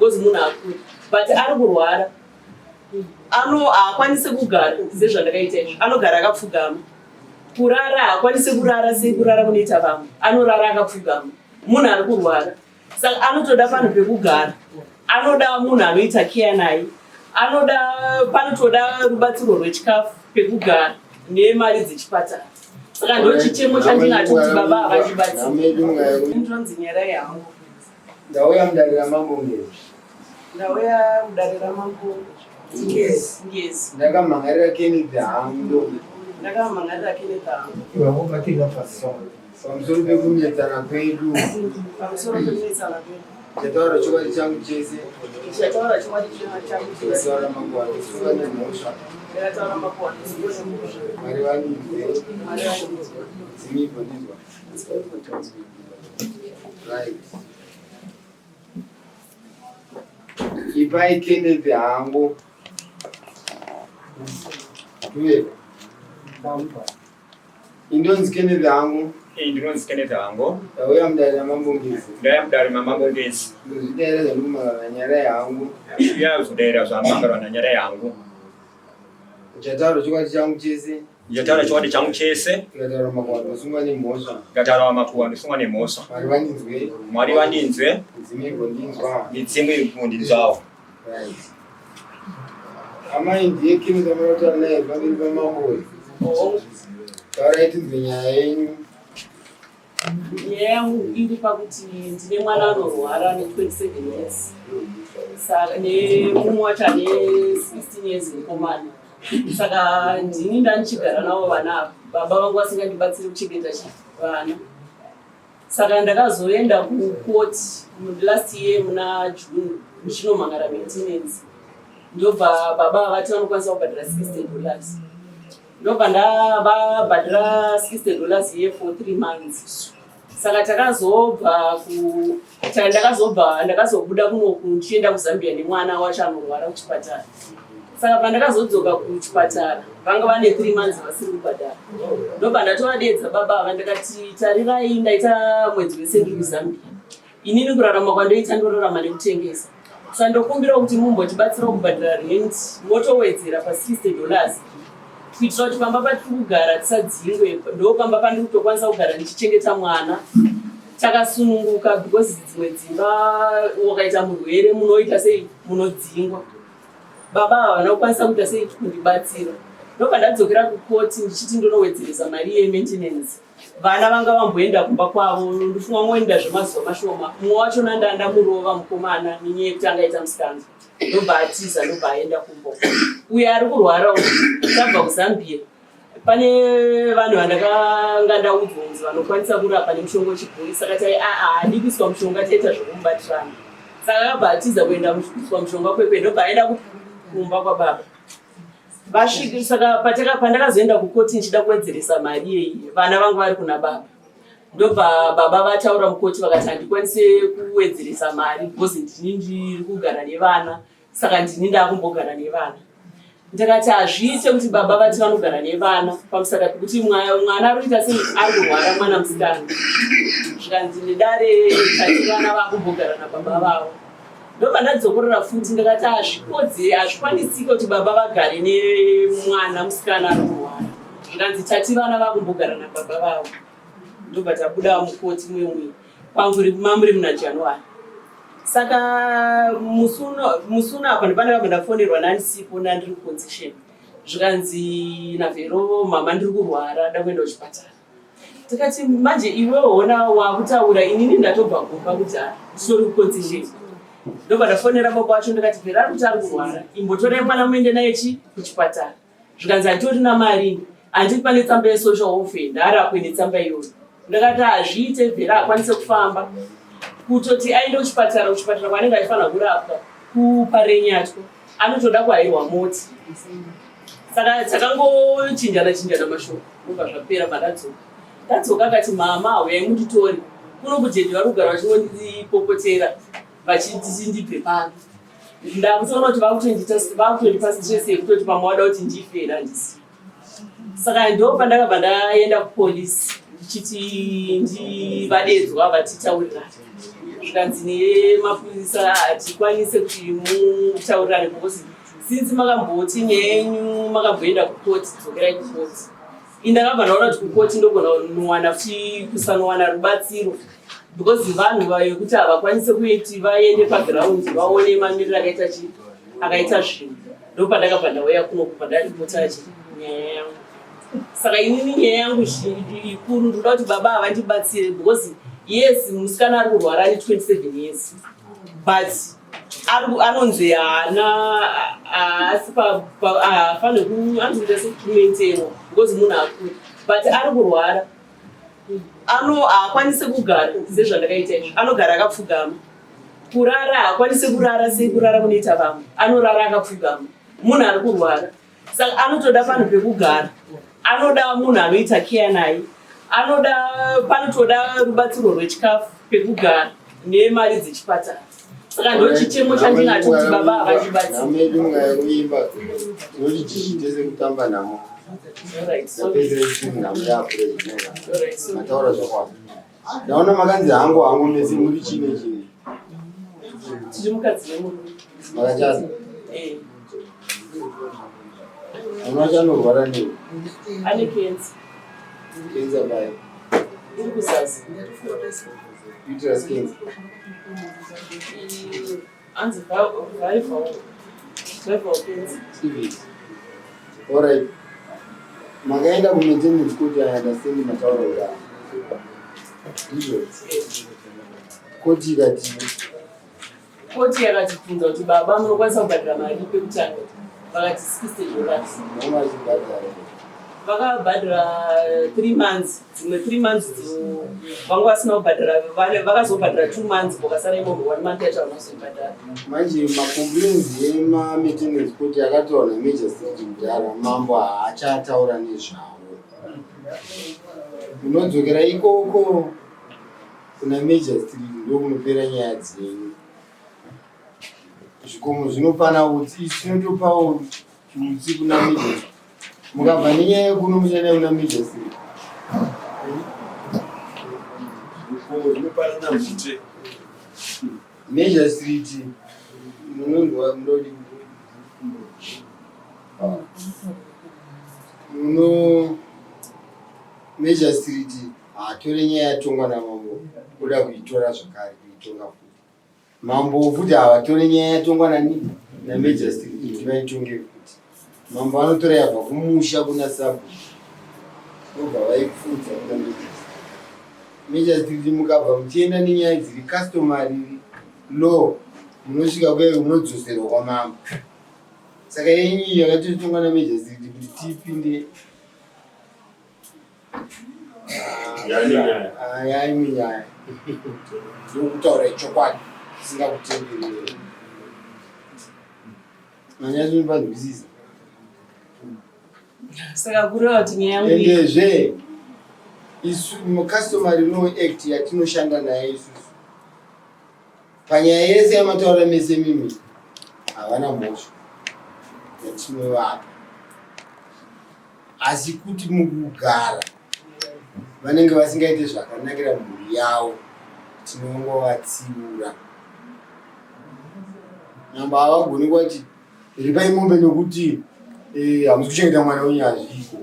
Because munhu akura, but ari kurwara, ano haakwanisi kugara sezvandakaita izvo. Anogara akapfugama. Kurara haakwanisi kurara sekurara kunoita vamwe, anorara akapfugama. Munhu ari kurwara, saka anotoda panhu pekugara, anoda munhu anoita care naye, anoda, panotoda rubatsiro rwechikafu, pekugara nemari dzechipatara. Saka ndo chichemo chandinacho, kuti baba havachibatsiri. Ndonzi Nyarai hangu. Ndauya mudare raMambo Ngezi. Ndauya mudare raMambo Ngezi. Ndakamhangarira Kenneth Hando. Ndakamhangarira Kenneth Hango. Pamusoro pekunetsana kwedu. Pamusoro pekunetsana kwedu. Ndichataura chokwadi changu chese. Ndichataura chokwadi changu chese. Ndikataura makuhwa, ndosungwa nemhosva. Ndikataura makuhwa, ndosungwa nemhosva. Mwari vandinzwe. Mwari vandinzwe. Midzimu igondinzwa. Right. Ipai Kenneth Hango. Tuve. Indonzi Kenneth Hango. Ndinonzi Kenneth Hango. Ndauya mudare raMambo Ngezi. Ndauya mudare maMambo Ngezi. Ndozvidaira zvandikumangana Nyarai hangu. Uya kuzodaira zvamangarwa naNyarai hangu. Ndichataura chokwadi changu chese. Ndichataura chokwadi changu chese. Ndikataura makuhwa, ndosungwa nemhosva. Ndikataura makuhwa, ndosungwa nemhosva. Mwari vandinzwe. Mwari vandinzwe. Midzimu igondinzwa. Midzimu igondinzwawo. Right. Amai, ndiye Kenneth amanotaura naye pamberi pamambo uyu? Taurai tinzwe nyaya yenyu. Nyaya yangu iri pakuti ndine mwana anorwara ne27 years, saka nemumwe wacho ane 16 years, mukomana. Saka ndini ndandichigara navo vana ava, baba vangu vasingandibatsiri kuchengeta vana. Saka ndakazoenda kukoti last year muna June ndichinomhangara maintenance. Ndobva baba vati vanokwanisa kubhadhara $60. Ndobva ndavabhadhara $60 year for 3 months. Saka takazobva ku ndakazobva, ndakazobuda kunoku ndichienda kuZambia nemwana wacho anorwara kuchipatara. Saka pandakazodzoka kuchipatara, vanga vane 3 months vasiri kubhadhara. Ndobva ndatovadedza baba ava, ndakati, "Tarirai, ndaita mwedzi wese ndiri kuZambia. Inini kurarama kwandoita, ndorarama nekutengesa. Saka ndokumbira kuti mumbotibatsira kubhadhara rent, motowedzera pa$60, kuitira kuti pamba patiri kugara tisadzingwe. Ndo pamba pandiri kutokwanisa kugara ndichichengeta mwana takasununguka, because dzimwe dzimba wakaita murwere munoita sei? Munodzingwa." Baba ava havana kukwanisa kuita sei? Kundibatsira. Ndobva ndadzokera kukoti ndichiti ndonowedzeresa mari yemaintenance. Vana vanga vamboenda kumba kwavo, ndofunga ngoenda zvemazuva mashoma. Mumwe wachona ndandamurova mukomana nenyaya yekuti angaita musikanzwa, ndobva atiza, ndobva aenda kumbo. Uyo ari kurwara uyu, tabva kuZambia, pane vanhu vandakanga ndaudzwa kunzi vanokwanisa kurapa nemushonga wechibhoyi. Saka tai haadi kuiswa mushonga, taita zvokumubatirana. Saka akabva atiza kuenda kuiswa mushonga kwekwe, ndobva aenda kumba kwababa vasviki. Saka pandakazoenda kukoti ndichida kuwedzeresa mari yeyi, vana vangu vari kuna baba, ndobva baba vataura mukoti vakati, "Handikwanise kuwedzeresa mari because ndini ndiri kugara nevana, saka ndini ndaakumbogara nevana." Ndakati hazviite kuti baba vati vanogara nevana pamusaka pekuti mwana ari kuita sei? Ari kurwara, mwana musikana. Zvikanzi nedare, tati vana vakumbogara nababa vavo. Ndobva ndadzokorora futi, ndakati hazvikodzi, hazvikwanisiki kuti baba vagare nemwana musikana ari kurwara. Zvikanzi, tati vana vakumbogara nababa vavo. Ndobva tabuda mukoti mumwe kwanguri mamuri muna January. Saka musi uno apa ndopandakabva ndafonerwa nandisipo, nandiri kuconcession. Zvikanzi naVhero, "Mama, ndiri kurwara, da kuenda kuchipatara." Tikati, "Manje iwe hona wakutaura, inini ndatobva kumba kudhara, nditori kuconcession." Ndobva ndafonera baba wacho, ndikati, "Vhero ari kuti ari kurwara, imbotorai mwana muende naye chi kuchipatara." Zvikanzi, "Handitorina mari, handiti pane tsamba yesocial welfare, ndaarapwe netsamba iyoyo." Ndakati hazviite, Vhera akwanise kufamba kutoti aende kuchipatara. Kuchipatara kwaanenge achifanira kurapwa kuParenyatwa, anotoda kuhairwa moti. Saka takangochinjana chinjana mashoko, ndobva zvapera. Pandadzoka, ndadzoka, akati, "Mama, uyai munditore kuno kudhedhi, vari kugara vachingondipopotera vachiti ndibve pano. Ndakutoona kuti vakutondipa stress yekutoti pamwe wada kuti ndife here, handisi." Saka ndo pandakabva ndaenda kupolisi ndichiti ndivadedzwa vatitaurirana. Zvikanzi nemapurisa hatikwanise kuti mutaurirane because since makamboti nyaya yenyu makamboenda kukoti, dzokerai kukoti. Indakabva ndaona kuti kukoti ndogona kunowana futi kusanowana rubatsiro because vanhu vekuti havakwanise kuti vaende paground vaone mamiriro akaita chi akaita zvinhu. Ndopandakabva ndauya kuno kubva ndaripota chi nyaya yangu. Saka inini nyaya yangu ikuru ndoda kuti baba havandibatsire because yes, musikana ari kurwara, ane 27 years, but anonzi haana, haasi, haafaniri anzi kuita sekumaintainwa because munhu akuri, but ari kurwara, ano haakwanisi kugara sezvandakaita izvo. Anogara akapfugama. Kurara haakwanisi kurara sekurara kunoita vamwe, anorara akapfugama. Munhu ari kurwara, saka anotoda panhu pekugara, anoda munhu anoita care naye, anoda, panotoda rubatsiro rwechikafu, pekugara nemari dzechipatara. Saka ndo chichemo chandinacho kuti baba havandibatsiri. Nhamo yedu mungayekuimba tinoti tichiite sekutamba nhamo. Tapedzere kuti nhamo yaapurezvinoka mataura zvakwazvo. Ndaona makanzi hangu hangu mese muri chine chine. Tiri mukadzi nemurume. Makachata? Eh. Mwana wacho anorwara nei? Ane kenza. Kenza bai? Iri kuzazi. Uterus cancer? Anzi rival cancer. Cervix. Alright, makaenda kumaintenance court, I understand mataura kudaro, ndizvo? Koti ikati? Koti yakatibvunza kuti baba munokwanisa kubhadhara mari pekutanga, vakati $60. Mama achibhadhara? Vakabhadhara 3 months, dzimwe 3 months vanga vasina kubhadhara, vakazobhadhara 2 months, vakasara imomo one month yacho havanozoibhadhara. Manje macomplaints emamaintenance court akataura namagistrate kudhara, mambo haachataura nezvavo. Unodzokera ikoko kuna magistrate, ndokunopera nyaya dzenyu. Zvikomo zvinopana utsi, isu tinotopawo utsi kuna magistrate. Mukabva nenyaya yekuno muchaenda kuna magistrate. Zvikomo zvinopanana mhute. Magistrate munonzwa munodi muno magistrate haatore nyaya yatongwa namambo oda kuitora zvakare kuitonga futi. Mambo futi havatore nyaya yatongwa nani namagistrate kuti vaitonge futi. Mambo anotora yabva kumusha kuna sabhuku, obva vaipfuudza kuna magistrate. Magistrate mukabva muchienda nenyaya dziri customary law, munosvika kuya munodzoserwa kwamambo. Saka yenyu yakatotongwa namagistrate kuti tipinde. Yaine nyaya. Yaimwe nyaya ndokutaura chokwadi tisingakutendereri manyatsopanzwisisa. Saka kureva kuti nyaya yangu Endezve isu mucustomary law act yatinoshanda nayo isusu, panyaya yese yamataura mese mimi, havana mhosva yatinovapa, asi kuti mukugara vanenge vasingaite zvakanakira mhuri yavo, tinongovatsiura. Namba havagoni kwati ripai mombe nekuti hamusi kuchengeta mwana wenyu, hazviko.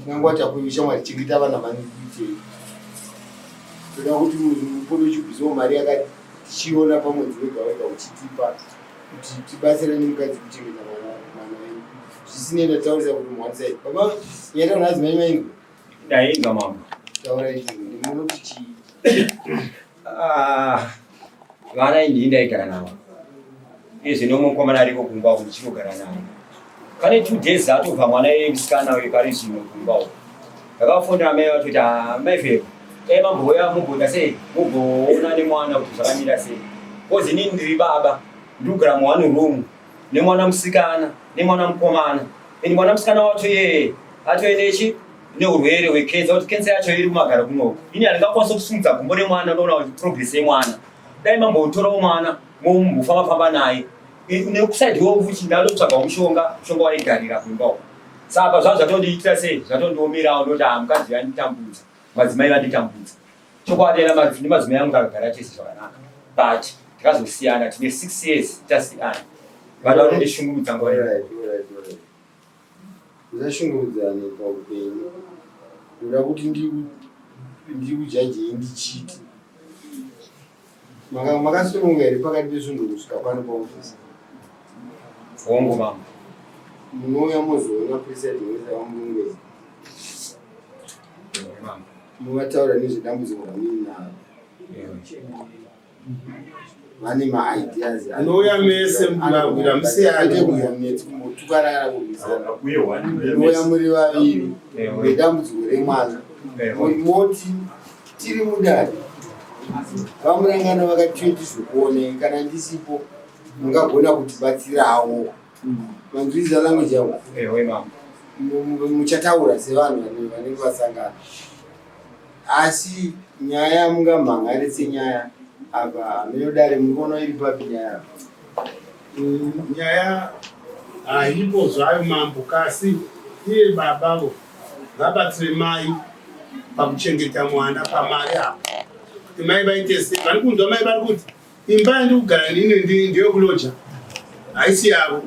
Nangwati apo shamwari, chengeta vana manikuitei, toda kuti mupote uchibvisawo mari yakati tichiona pamwedzi wega wega uchitipa kuti tibatsirane mukadzi kuchengeta mwana wenyu. Zvisinei ndataurisa kuti one side baba nyataura adzimai maingu. Ndainzwa, mambo. Taura izvo, ndimunoti chii? Ah, vana indii ndaigara navo, izvi nomukomana ariko kumba uku ndichingogara naye. Pane 2 days atobva mwana yemusikana uyu pari zvino kumba uku, ndakafonera mai vacho kuti, "Ah, mai Feko, dai mambouya mumboita sei, mumboona nemwana kuti zvakamira sei, because inini ndiri baba, ndiri kugara muone room nemwana musikana nemwana mukomana, and mwana musikana wacho iyeye atoenechi neurwere hwekenza, kuti kensa yacho iri kumagara kunoku. Ini handingakwanisa kusimudza gumbo remwana, ndoona kuti progress yemwana, dai mambotorawo mwana mumbofamba famba naye nekusaidiwo futi. Ndanotsvagawo mushonga, mushonga waigarira kumba uko. Saka zvazvatondiitira sei, zvatondiomerawo, ndoti, ah, mukadzi yanditambudza, madzimai vanditambudza. Chokwadi nemadzimai angu takagara tese zvakanaka, but takazosiyana tine 6 years tasiyana. Vanhu vanondishungurudza nguva iyo. Musashungurudzane paupenyu. Ndoda kuti ndikujajei ndichiti makasununga here pakati pesvondo kusvika pano paofisi? Hongu mama. Munouya mozoona presiding officer vaMurungwezi. Mama. Muvataura nezvedambudziko ramuinaro. Vane maideas. Munouya mese mukavira musiyane. Kumbonetsi kumbotukarara kurwisana. Munouya muri vaviri nedambudziko remwana. Moti tiri mudare. VaMurangano vakati tizokuonei kana ndisipo mungagona kutibatsirawo. Manzwisisa language yavo? Ewe mama. Muchataura sevanhu vanenge vasangana. Asi nyaya mungamhan'are senyaya apa hameno dare muri kuona iri papi nyaya apa? Nyaya haipo zvayo mambo, kasi iye babavo vabatsire mai pakuchengeta mwana pamari apa kuti mai vaite sei. Vari kunzwa mai vari kuti imba yandiri kugara nini ndeyekuloja, haisi yavo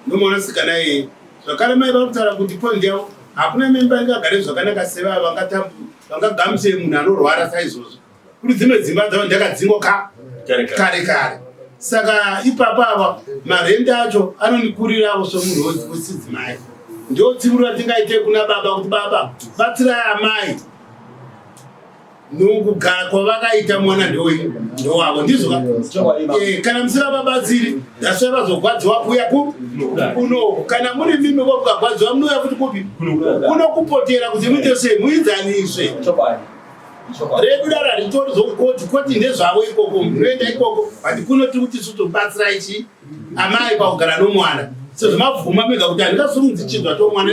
nomwanasikana iyeye. Zvakare mai vari kutaura kuti point yavo hakuna imba ingagare zvakanaka sevava vangagamuchire munhu anorwara saizvozvo. Kuri dzimwe dzimba dzavo ndakadzingwa kare kare. Saka ipapa ava marende acho anondikurirawo somunhu wesidzimai. Ndio tsiuro ratingaite kuna baba kuti baba batsirai amai nokugara kwavakaita mwana ndowavo ndizvo kana musina vabatsiri ndasvaya vazogwadziwa kuuya kuno. Kana muri mimi mukagwadziwa munouya futi kupi kuno kupotera kuti muite sei muidzaniswe. Redu dara ritori zvokukoti koti ndezvavo ikoko munoenda ikoko, but kuno tiri kuti isu tobatsirai chi amai pakugara nomwana sezvo mabvuma mega kuti handingasimudzi chinhu zvacho mwana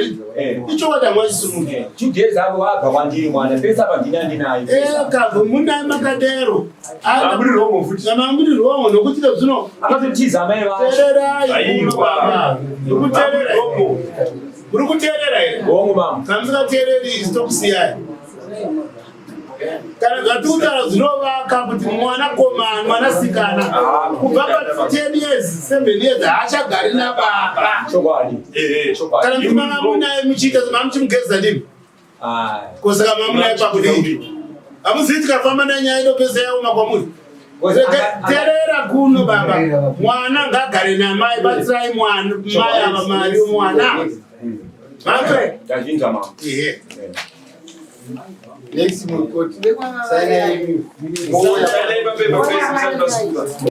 ichokwadi hamwachisimudzi. 2 days avo vabva kwandiri mwana pese apa ndini andinaye. Kabva munaye makadero. Mamuri wrong futi. Mamuri wrong nokuti zvino akatotiza amai vacho. Teererai baba. Muri kuteerera. Muri kuteerera here? Hongu mama. Kana musikateereri tokusiyai. Kana zvatikutaura zvinovaka kuti mwanakomana mwanasikana kubva pa 10 years 7 years haachagari nababa. Chokwadi. Kana kuti manga munaye muchiita mamuchimugeza ndimi. Kosaka mamunaye pakudii? Hamuzivi tikafamba nenyaya inopesa yaoma kwamuri. Teerera kuno baba. Mwana ngagare namai, batsirai mwana mai ava mari yomwana. Ndazvinzwa mama. Ehe. Next mukoti. Sainai. Sainai papepa first musati masuka.